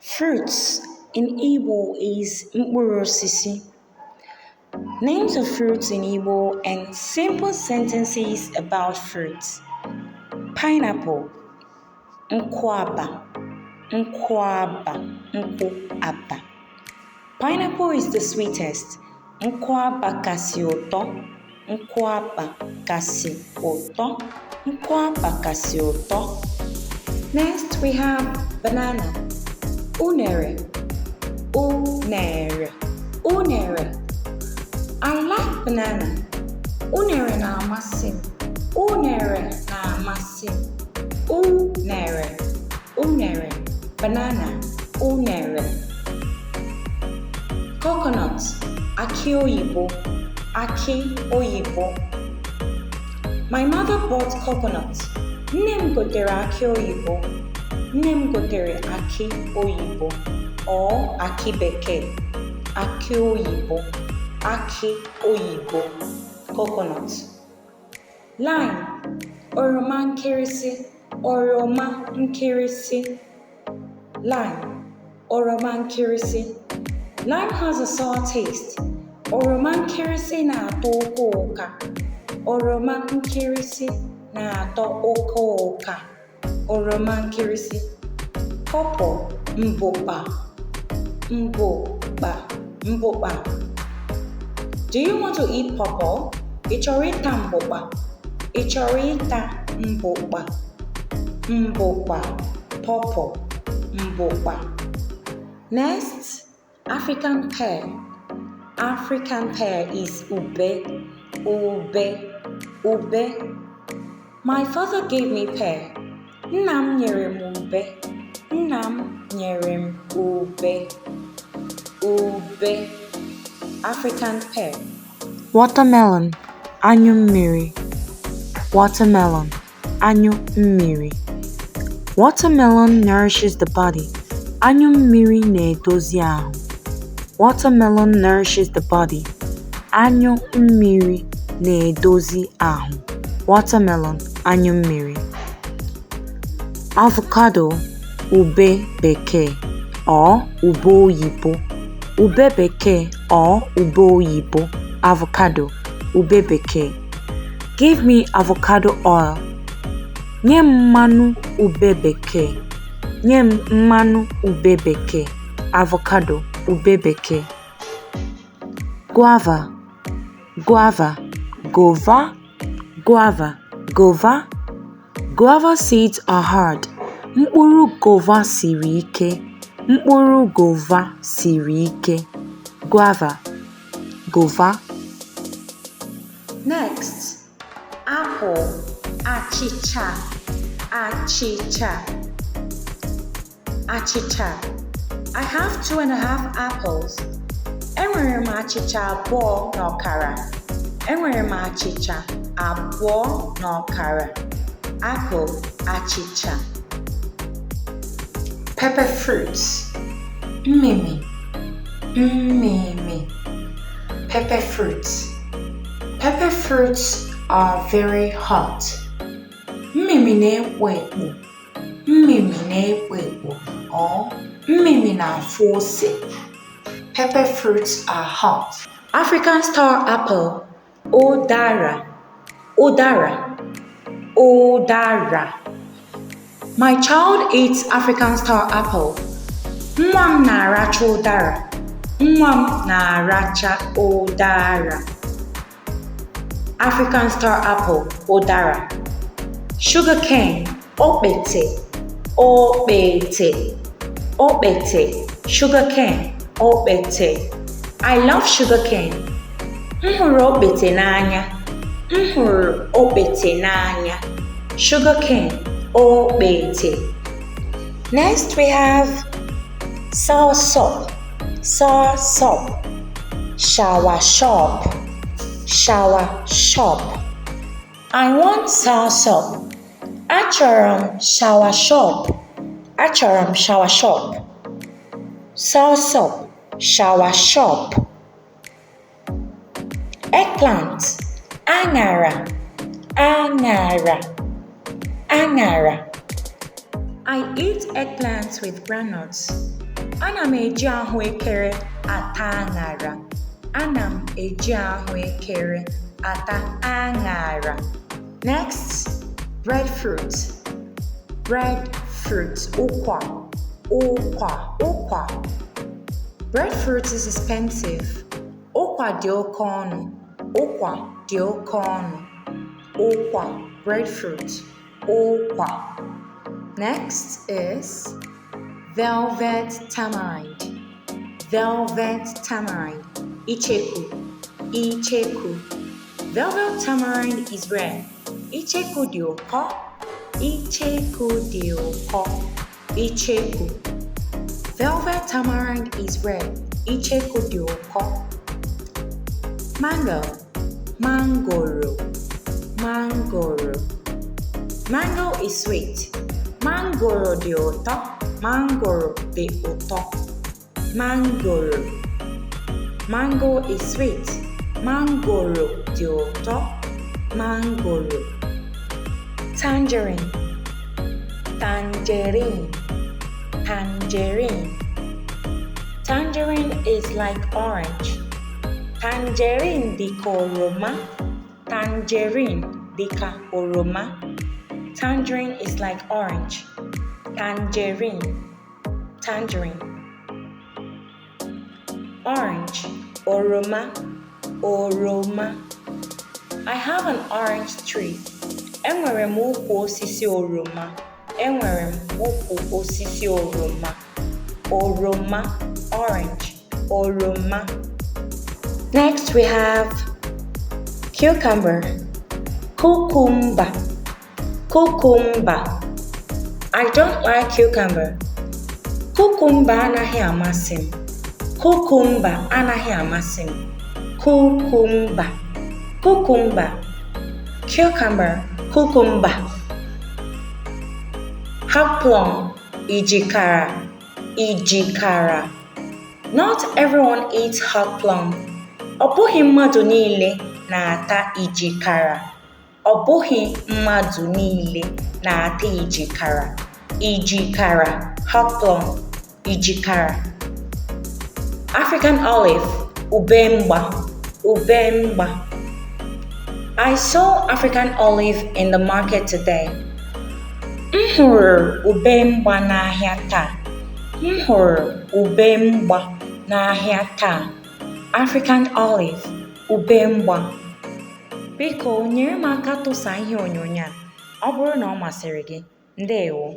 Fruits in Igbo is mkpụrụ osisi. Names of fruits in Igbo and simple sentences about fruits. Pineapple, nkwaba, nkwaba, nkwụ-aba. Pineapple is the sweetest. Nkwụaba kasị ụtọ, nkwụaba kasị ụtọ, nkwụaba kasị ụtọ. Next we have banana. Unere, unere, unere. I like banana. Unere na-amasị m. Unere na-amasị m. Unere, unere, banana, unere. Coconut, akị oyibo, akị oyibo. My mother bought coconut. Nne m gotere akị oyibo. Nne m gotere akị oyibo or akị bekee. Akị oyibo, akị oyibo, coconut. Lime, oroma nkịrịsị, oroma nkịrịsị. Lime, oroma nkịrịsị. Lime has a sour taste. Oroma nkịrịsị na-atọ ụka ụka. Oroma nkịrịsị na-atọ ụka ụka. Oroma nkịrịsị. Pawpaw, mbụkpa, mbụkpa, mbụkpa. Do you want to eat pawpaw? Ị chọrọ ịta mbụkpa? Ị chọrọ ịta mbụkpa? Mbụkpa, pawpaw, mbụkpa. Next, African pear. African pear is ube, ube, ube. My father gave me pear. Nna m nyere m ube. Nna m nyere m ube. Ube. African pear. Watermelon, anyụ mmiri. Watermelon, anyụ mmiri. Watermelon nourishes the body. Anyụ mmiri na-edozi ahụ. Watermelon nourishes the body. Anyụ mmiri na-edozi ahụ. Watermelon, anyụ mmiri. Avocado, ube bekee or ube oyibo. Ube bekee or ube oyibo. Avocado, ube bekee. Give me avocado oil. Nye m mmanụ ube bekee. Nye m mmanụ ube bekee. Avocado, ube bekee. Guava, guava, gova, guava, gova. Guava seeds are hard. Mkpụrụ gova siri ike. Mkpụrụ gova siri ike. Guava, gova. Next, apple, achịcha, achịcha, achịcha. I have 2.5 apples. Enwere m achịcha abụọ na ọkara. Enwere m achịcha abụọ na ọkara. Apple, achịcha. Pepper fruits. Mmịmị, mmịmị. Pepper fruits. Pepper fruits are very hot. Mmịmị na-ekpo ekpo. Mmịmị na-ekpo ekpo or mmịmị na-afụ ose. Pepper fruits are hot. African star apple, ụdara, ụdara, ụdara. My child eats African star apple. Nwa m na-aracha ụdara. Nwa m na-aracha ụdara. African star apple, ụdara. Sugarcane, okpete, okpete, okpete, sugarcane, okpete. I love sugarcane. M hụrụ okpete n'anya. M hụrụ okpete n'anya. Sugarcane, okpete. Next we have soursop, soursop, soursop, soursop. I want soursop. Achọrọ m soursop. Achọrọ m soursop. Soursop, soursop. Eggplant, aṅara, aṅara, aṅara. I eat eggplants with groundnuts. Ana m eji ahụekere ata aṅara. Ana m eji ahụekere ata aṅara. Next, breadfruit. Breadfruit. Ụkwa. Ụkwa. Ụkwa. Breadfruit is expensive. Ụkwa dị oke ọnụ. Ụkwa dị oke ọnụ. Ụkwa. Breadfruit. Ụkwa. Next is velvet tamarind. Velvet tamarind. Icheku. Icheku. Velvet tamarind is rare. Icheku dị ụkọ. Icheku dị ụkọ. Icheku. Velvet tamarind is rare. Icheku dị ụkọ. Mango. Mangoro. Mangoro. Mango is sweet. Mangoro dị ụtọ. Mangoro dị ụtọ. Mangoro. Mango is sweet. Mangoro dị ụtọ. Mangoro. Tangerine. Tangerine. Tangerine. Tangerine is like orange. Tangerine dị ka oroma. Tangerine dị ka oroma. Tangerine is like orange. Tangerine. Tangerine. Orange. Oroma. Oroma. I have an orange tree. Enwere m ukwu osisi oroma. Enwere m ukwu osisi oroma. Oroma. Orange. Oroma. Next we have cucumber. Cucumber. Cucumber. I don't like cucumber. Cucumber anaghị amasị m. Cucumber anaghị amasị m. Cucumber. Cucumber. Cucumber. Cucumber. Hog plum. Ijikara. Ijikara. Not everyone eats hog plum. Ọ bụghị mmadụ niile na-ata ijikara. Ọ bụghị mmadụ niile na-ata ijikara. Ijikara. Hog plum. Ijikara. African olive. Ubemgba. Ubemgba. I saw African olive in the market today. M hụrụ ubemgba n'ahịa taa. M hụrụ ubemgba n'ahịa taa. African olive. Ubemgba. Biko nyere m aka tụsaa ihe onyonyo a ọ bụrụ na ọ masịrị gị. Ndewo.